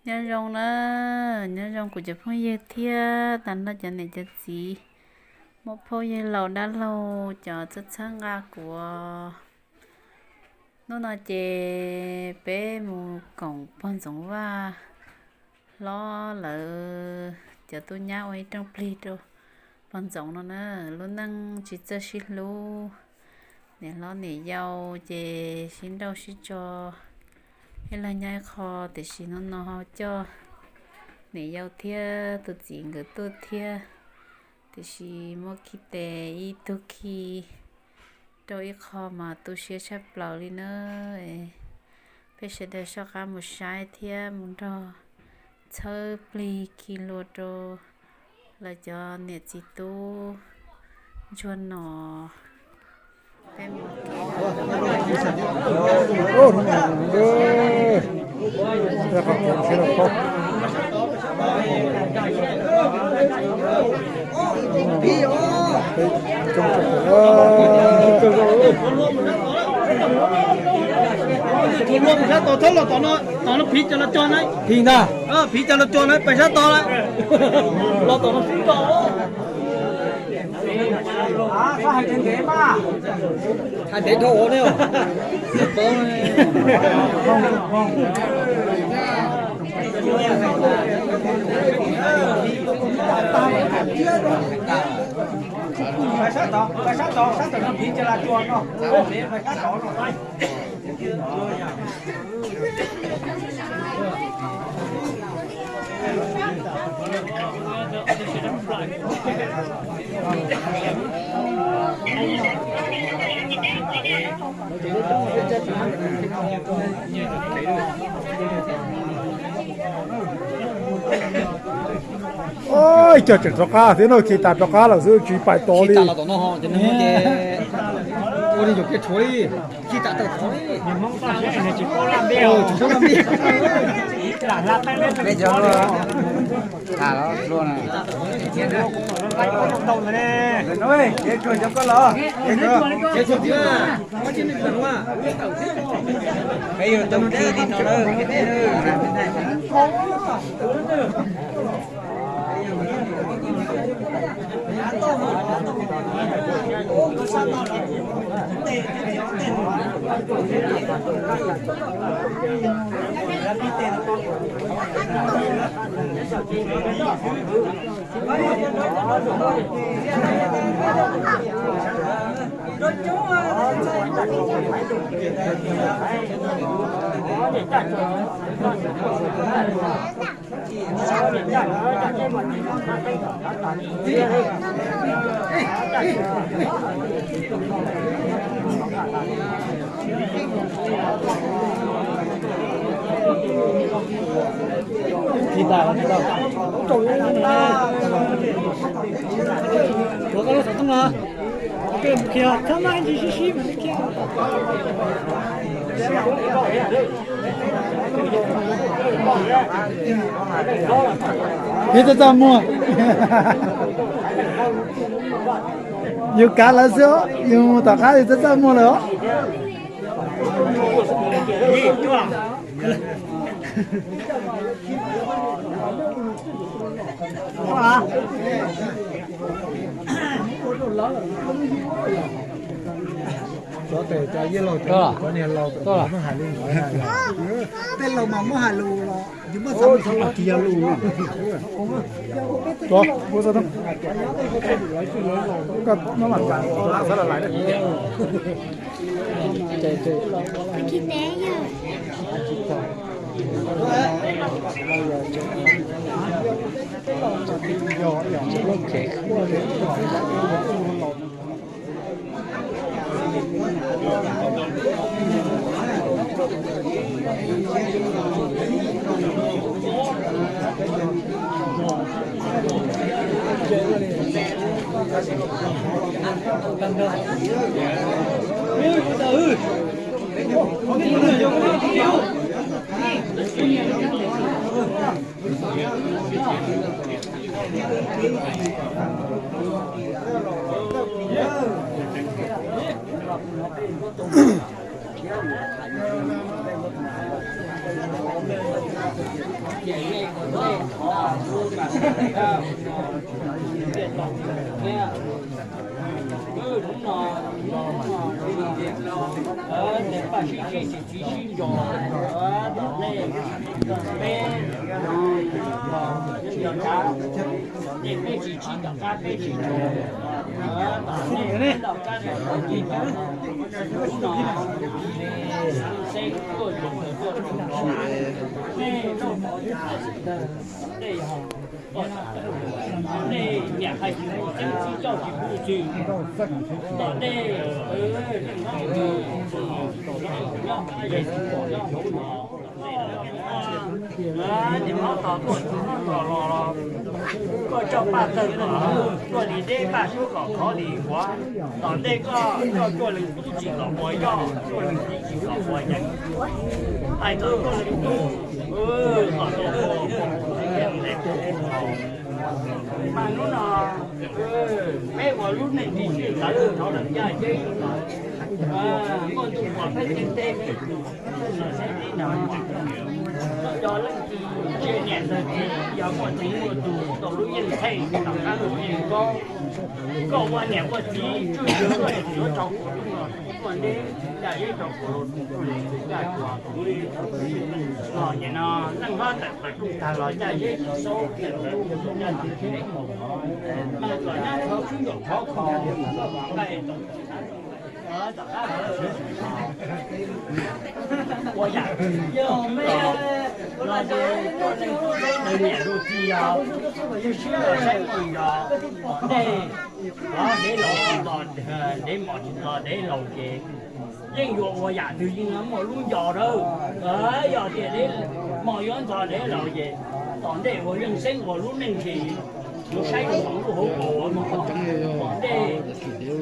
Nyob zoo na, nyob zoo kuv cov phooj ywg thiab tag nrho cov niam cov txiv, muam phauj yawg laus dab laug cov txhawb txhawb nqa kuv. Hnub no ces peb mus koom pog Ntxoov Vaj hlob lawv cov tub nyab ua ib rooj plig rau pog Ntxoov no na. Lub neej tsis txawj sib hlub, niam hlob niam yau ces sib nrauj sib tso, ib leeg nyob ib qho, tiam sis hnub no ho coj niam yau thiab tus txiv nkawd tuaj thiab, tiam sis muab khi tes ib tug khi rau ib qho mas tu siab tshaj plaws li na. Peb sawv daws soj qab mus saib thiab mus nrog txhawb plig khi hlua rau lawv cov niam txiv tub ntsuag no. Tus hlua pais sab tod, txhob los tom no, tom no phiv cov los cuag na. Phiv ntag. Phiv cov los cuag na, pais sab tod lawm. Los tom no sib nrog. Hais ntev dhau ne. Pais sab tod, pais sab tod, sab tod no phiv cov los cuag no. Pais sab tod no. Ib co tseem rov qab thiab no, khi tas rov qab lawm xwb tsis pais tod li. Ua li yog kev tshuav li. Khi tas tawm tod li. Tsis paub laj ntiaj. Tsis paub laj ntiaj. Peb yuav tau khi li no na. Yus txaj txaj muag. Yus kav lawv xwb os, yus mus tom qab yus txaj txaj muag lawm os. Tej laus mas muab hais lus los yus muab xav mus xav los kiag lus no. Paj sib sib tsis txiv sib nco, tom nej peb, nej peb tsis tsis tom qab peb tsis tsis, tom nej peb tom qab nej tsis tsis, hnub no xeeb tuaj zoo tuaj zoo no, nej nej niam hais tias xeeb txib coj tsis pub txwg, tom nej, nej nyob hauv no, niam hlob tos tuaj tsis hlob tos los los, koj coj paj tawg kom tuaj li deb paj suab kom khov li quav, tom ntej koj coj tuaj leej tub tsis kom ua yoj, tuaj leej txiv tsis kom ua yees, hais txog tuaj leej tub, kom tau ua mas hnub no peb ua lub neej tsis sij tawv rau lawm yaj yeb, muaj ntuj pom peb ceeb teb, koj cov leej txiv ntsia niam ntawd txiv yog muaj txiv muaj tug tau lub yeej theej tom qab lub yeej koob, koj ua niam ua txiv tswj yog koj yuav rau kuv lub no tuaj neb yaj yeb rau kuv lub no tuaj neb yaj kuv los ces no neej hlob tawm plaws rooj tag los yaj yeb tsis saub, mas kom nyab thov sub nkaum thov kho, koj kom nqaij ua yam twg yog me no ces tuaj leej tub saib daws niam lub txiv yog, yog siab los saib muaj yog dej, dev laus tsis nto, dev mos tsis nto dev laus ces yeej yuav ua yam twg yeej muaj lub nco dawb. Yog tias dev mos yuav nto dev laus ces tom ntej uas yeej xeeb ua lub neej ces yuav saib lub hauv paus ua mog. Tom ntej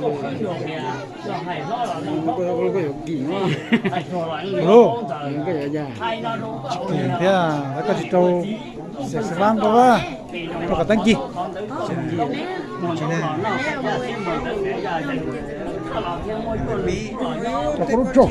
koj khwb nrog tias yog hais hlob los neeg hlob hais txog los yeej yuav paub ntawd. Hais no rau koj thiab koj tsis rau xeem xeem vab npaj vab rau kom teeb ci. Rau kuv lub tsaug.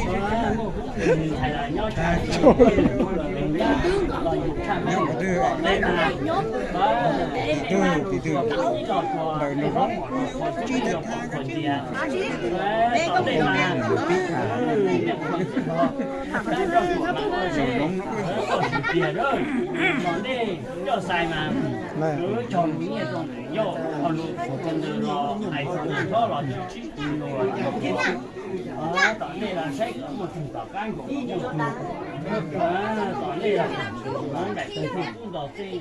Tom ntej los saib muaj tug tom qab nkaus, tom ntej los nraim tug tub nto txij.